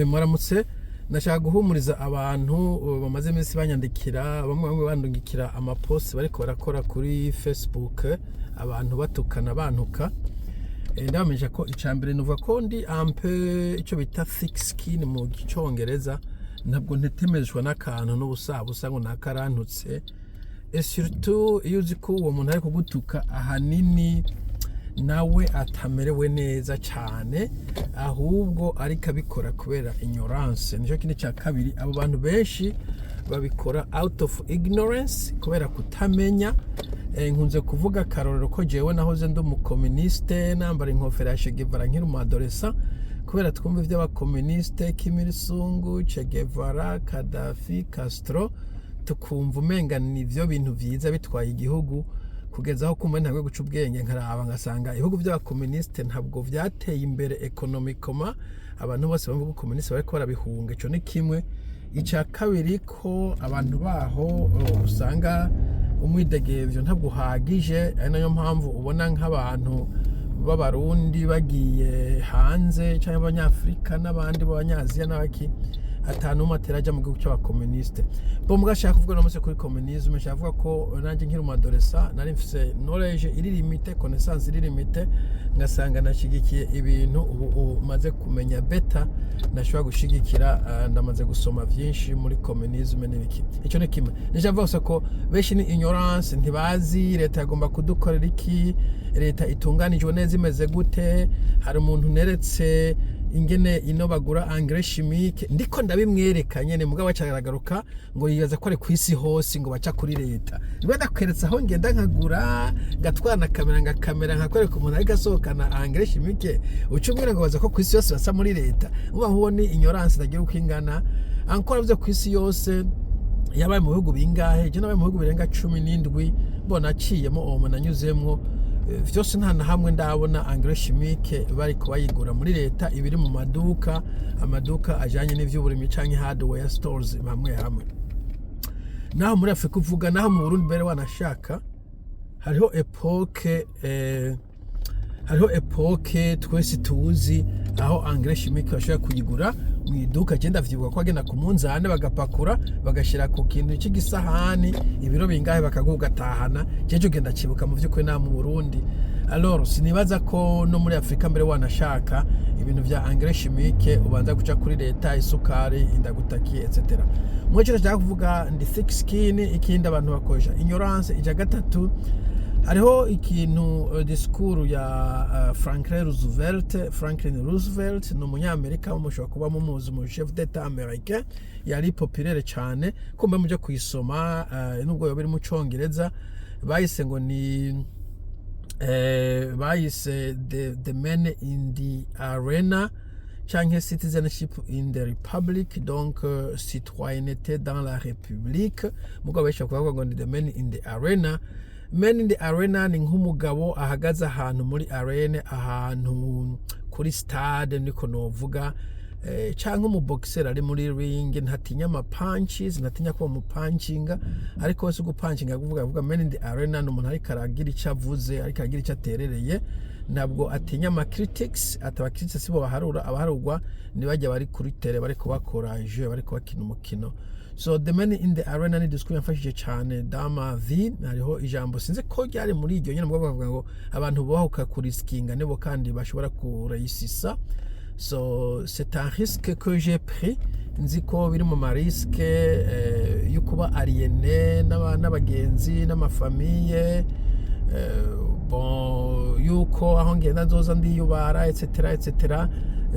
Mwaramutse. Ndashaka guhumuriza abantu bamaze iminsi banyandikira, bamwe bamwe bandungikira amaposts bariko barakora kuri Facebook, abantu batukana, bantuka. Ndabamenyesha ko ica mbere nuvuga ko ndi un peu ico bita thick skin mu Congereza. Ntabwo ntetemejwe n'akantu n'ubusabusa ngo nakarantutse, et surtout iyo uzi ko uwo muntu ari kugutuka ahanini nawe atamerewe neza cyane, ahubwo ariko abikora kubera ignorance. Nicyo kindi cya kabiri, abo bantu benshi babikora out of ignorance, kubera kutamenya. Nkunze kuvuga akarorero ko jewe nahoze ndi umukomuniste, nambara inkofero ya Che Guevara nkiri umu adolescent, kubera twumva iby'abakomuniste, Kim Il Sung, Che Guevara, Gaddafi, Castro, tukumva umenga ni byo bintu byiza bitwaye igihugu, kugeza aho kumva ntabwo guca ubwenge, nkaraba ngasanga ibihugu by'abakomunisite ntabwo byateye imbere économiquement. Abantu bose bumva ubukomunisite bariko barabihunga. Ico ni kimwe. Icya kabiri, ko abantu baho usanga umwidegevyo ntabwo uhagije, ari nayo mpamvu ubona nk'abantu b'Abarundi bagiye hanze cyangwa Abanyafurika n'abandi b'Abanyaziya n'abaki, atanu umwe atera ajya mu gihugu cy'abakomunisite. Bo mugashaka kuvuga no munsi kuri communisme, nshaka kuvuga ko nanjye nkiri umu adolescent nari mfise knowledge iri limitée, connaissance iri limitée, ngasanga nashigikiye ibintu ubu maze kumenya better nashobora gushigikira. Ndamaze gusoma byinshi muri communisme n'ibiki. Icyo ni kimwe. Nishaka kuvuga gusa ko benshi ni ignorance, ntibazi leta yagomba kudukorera iki, leta itunganijwe neza imeze gute. Hari umuntu neretse ingene ino bagura engrais chimique, ndiko ndabimwereka nyene, mugabo acaragaruka ngo yibaza ko ari kwisi hose ngo baca kuri leta. Niba ndakweretse aho ngenda nkagura, ngatwara na kamera, ngakamera nkakwereka umuntu ariko asohokana engrais chimique, uca umbwira ngo baza ko kwisi yose baca muri leta. Uba nk'uwo ni ignorance itagira uko ingana. Encore byo kwisi yose yabaye mu bihugu bingahe? Je nabaye mu bihugu birenga 17, mbona aciyemo uwo muntu anyuzemwo vyose, nta na hamwe ndabona engrais chimique bariko bayigura muri leta. Ibiri mu maduka, amaduka ajanye n'ivy'uburimyi canke hardware stores hamwe hamwe. Naho muri Afurika uvuga, naho mu Burundi mbere wanashaka, hariho époque hariho époque twese tuzi aho engrais chimique bashobora kuyigura mu iduka. Je ndavyibuka ko agenda ku munzane, bagapakura, bagashira ku kintu cy'igisahani ibiro bingahe, bakaguha ugatahana. Jeje ugenda cibuka mu vy'ukuri nta mu Burundi. Alors sinibaza ko no muri Afurika mbere wanashaka ibintu vya engrais chimique ubanza guca kuri leta, isukari indagutakiye, etc. Mwe cyo ndashaka kuvuga, ndi thick skin. Ikindi, abantu bakoresha ignorance. Ija gatatu, hariho ikintu discours ya Franklin Roosevelt. Franklin Roosevelt ni umunyamerika, mushobora kuba mumuzi, mu chef d'état américain yari populaire cyane. Kumbe muje kuyisoma, nubwo yoba iri mu Congereza, bayise ngo ni bayise the Man in the Arena canke Citizenship in the Republic, donc citoyenneté dans la République. Mugabo benshi bakuvuga ngo ni The Man in the Arena. Man in the Arena ni nk'umugabo ahagaze ahantu muri arène, ahantu kuri stade niko novuga, canke umuboxer ari muri ring, ntatinya ama punches, ntatinya kuba umupanchinga, ariko wese ugupanchinga. Kuvuga man in the arena ni umuntu ariko aragira icyo avuze, ariko aragira icyo aterereye, ntabwo atinya ama critics. Ati aba critics sibo baharura, abaharurwa ni bajya bari kuri terrain, bari kubakora jeu, bari kubakina umukino. So The Man in the Arena ni discours yamfashije cyane dans ma vie. Hariho ijambo, sinzi ko ryari muri iryo nyine, bavuga ngo abantu bubahuka kuriskinga nibo kandi bashobora kureyisisa. So c'est un risque que j'ai pris. Nzi ko biri mu marisques yo kuba aliéné n'abagenzi n'amafamilles, bon, yuko aho ngenda nzoza ndiyubara, etc etc.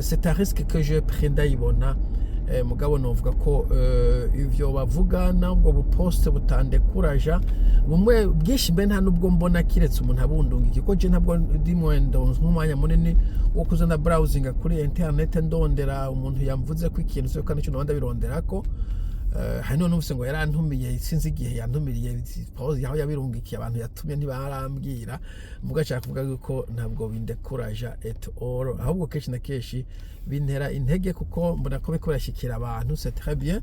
C'est un risque que j'ai pris, ndayibona. Mugabo novuga ko ivyo bavuga nabwo buposte butandekuraja bumwe bwinshi mbe nta nubwo mbona, kiretse umuntu abundungike, ko je ntabwo ndimwe ndonse nk'umwanya munini wo kuza na browsinga kuri internet ndondera umuntu yamvuze ko ikintu se, kandi cyo nabandi bironderako. Hari none numvise ngo yarantumiye, sinzi igihe yantumiriye, pause aho yabirungikiye, abantu yatumye ntibarambwira. Muga nshaka kuvuga yuko ntabwo bindekuraja at all, ahubwo kenshi na kenshi bintera intege, kuko mbona ko biriko birashyikira abantu, c'est très bien.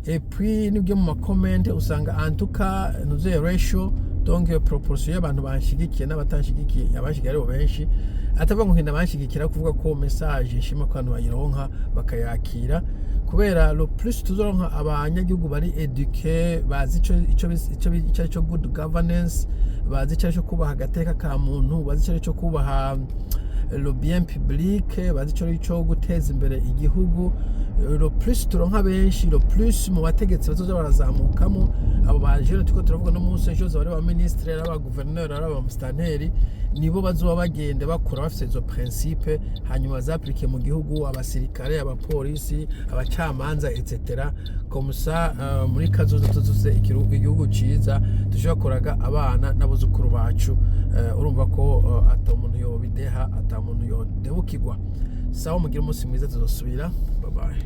Et puis nibyo, mu macomments usanga en tout cas nuzuye ratio, donc proportion y'abantu banshigikiye n'abatanshigikiye, abanshigikiye aribo benshi. Atavuga ngo nkenda banshigikira, kuvuga ko message nshima ko abantu bayironka bakayakira, kubera le plus tuzoronka abanyagihugu bari éduqués, bazi ico arico good governance, bazi ico arico kubaha agateka ka muntu, bazi ico arico kubaha le bien public, bazi ico arico guteza imbere igihugu, le plus turonka benshi, le plus mu bategetsi bazoza barazamukamo abo bajene turiko turavuga no munsi ejo, bari ba ministre, ari aba gouverneur, ari aba mustanteri, nibo bazoba bagenda bakura bafise izo principe, hanyuma bazapplique mu gihugu, abasirikare, abapolisi, abacamanza, etc. Comme ça, muri kazoza tuzose igihugu ciza dushobora kuraga abana n'abuzukuru bacu. Urumva ko ata muntu yobideha, ata muntu yodebukirwa. Sawa, mugire umunsi mwiza, tuzosubira. Bye bye.